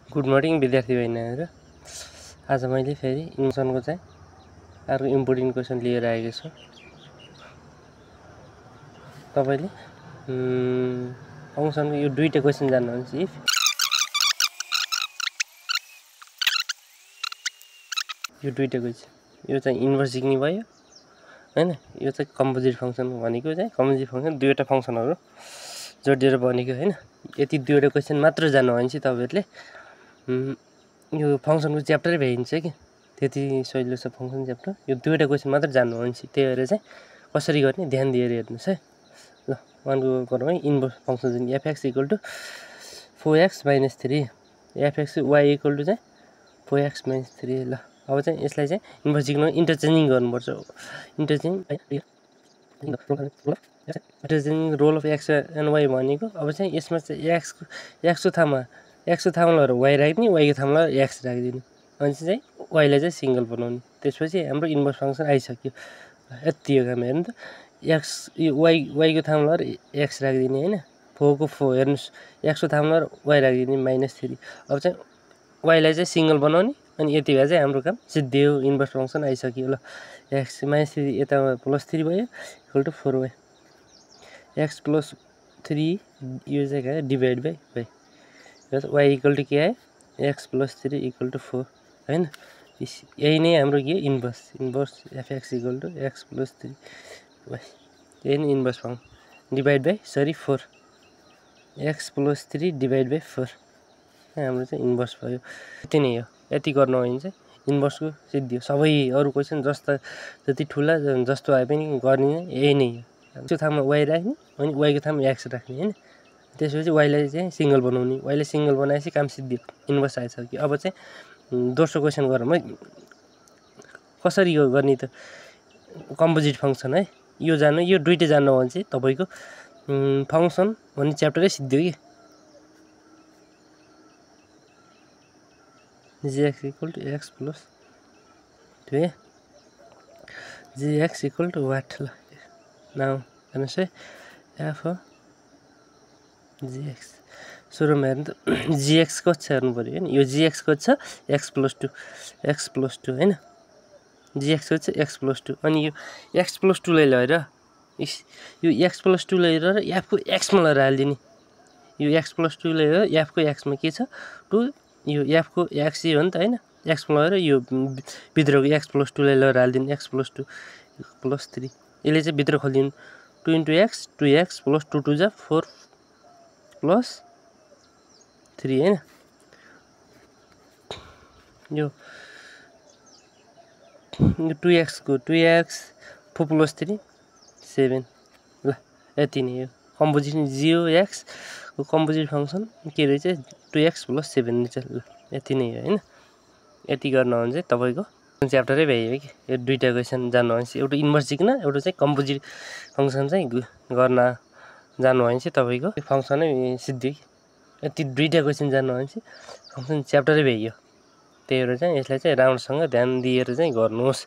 Good morning विद्यार्थी बहिनीहरु। आज मैले फेरि फंक्सनको चाहिँ अर्को इम्पोर्टेन्ट क्वेशन लिएर आएको छु। तपाईले फंक्सनको यो दुईटा क्वेशन जान्नुहुन्छ। इफ यो दुईटा क्वेशन यो चाहिँ इन्भर्स जिग्नी भयो हैन, यो चाहिँ कम्पोजिट फंक्सन भनेको चाहिँ कम्पोजिट फंक्सन दुईटा फंक्सनहरु जोडेर बनेको हैन। यति दुईटा क्वेशन मात्र जान्नु भने चाहिँ तपाईहरुले यो फंक्सनको च्याप्टरै भ्याइन्छ कि त्यति सजिलो छ फंक्सन च्याप्टर। यो दुईटा क्वेशन मात्र जान्नु भने चाहिँ त्यही भएर चाहिँ कसरी गर्ने ध्यान दिएर हेर्नुस् है। ल वानको गरौँ है। इन्भर्स फंक्सन चाहिँ fx = 4x - 3 fx y = चाहिँ 4x - 3। ल अब चाहिँ यसलाई चाहिँ इन्भर्स जिग्नो इन्टरचेन्जिङ गर्नुपर्छ। Interchanging role of x and y भनेको अब चाहिँ यसमा चाहिँ x को ठाउँमा लगेर y राख्दिने, y को ठाउँमा लगेर x राख्दिने, अनि चाहिँ y लाई चाहिँ सिंगल बनाउने। त्यसपछि हाम्रो इन्भर्स फंक्सन आइसक्यो। यति हो काम। हेर्नु त x यो y को ठाउँमा लगेर x राख्दिने हैन, 4 को 4 हेर्नुस्, x को ठाउँमा लगेर y राख्दिने -3। अब चाहिँ y लाई चाहिँ सिंगल बनाउने, अनि यति भए चाहिँ हाम्रो काम सिद्धियो, इन्भर्स फंक्सन आइसक्यो। ल x -3 यता +3 भयो = 4y, x + 3 यो चाहिँ के डिभाइड बाइ y, y = के आयो x + 3 = 4 हैन। यही नै हाम्रो के इन्भर्स fx = x + 3y, यही नै inverse function divide by 4 x + 3 divide by 4 हाम्रो चाहिँ इन्भर्स भयो। यति नै हो। यति गर्नु भने चाहिँ इन्भर्सको सिद्धियो। सबै अरु क्वेशन जति ठुला जस्तो आए पनि गर्ने यही नै हो। त्यो ठाउँमा y राख्ने, अनि y को ठाउँमा x राख्ने हैन। त्यसपछि y लाई चाहिँ सिंगल बनाउने, y लाई सिंगल बनाएपछि काम सिद्धियो, इन्भर्स आइसक्यो। अब चाहिँ दोस्रो क्वेशन गरौँ है। कसरी गर्ने त कम्पोजिट फंक्सन है। यो जान्नु, यो दुईटा जान्नु भने चाहिँ तपाईको फंक्सन भन्ने च्याप्टरै सिद्धियो कि। gx = x + 2 gx = what। ल नाउ हेर्नुस् है, f gx सुरुमा हेर्नु त gx कति छ हेर्नु पर्यो हैन। यो gx कति छ x + 2 हैन, gx कति छ x + 2। अनि यो x + 2 लाई लिएर यो x + 2 लाई लिएर f को x मा लिएर हाल्दिने। यो x + 2 लाई लिएर f को x मा के छ 2, यो f को x यो हो नि त हैन। x मा लिएर यो भित्रको x + 2 लाई लिएर हाल्दिने, x + 2 + 3। यसले चाहिँ भित्र खोल्दिनु 2 * x 2x + 2 2 4 + 3 हैन। यो 2x को 2x 4 + 3 7। ल यति नै हो कम्पोजिट 0x को कम्पोजिट फंक्सन के रहेछ 2x + 7 रहेछ। ल यति नै हो हैन। यति गर्न भने चाहिँ तपाईको च्याप्टरै भ्याइयो कि। यो दुईटा क्वेशन जान्नु भने चाहिँ एउटा इन्भर्स जिग्न, एउटा चाहिँ कम्पोजिट फंक्सन चाहिँ गर्न जान्नु भने चाहिँ तपाईको फंक्सनै सिद्धियो कि। यति दुईटा क्वेशन जान्नु भने चाहिँ फंक्सन च्याप्टरै भ्याइयो। त्यही भएर चाहिँ यसलाई चाहिँ राम्रोसँग ध्यान दिएर चाहिँ गर्नुहोस्।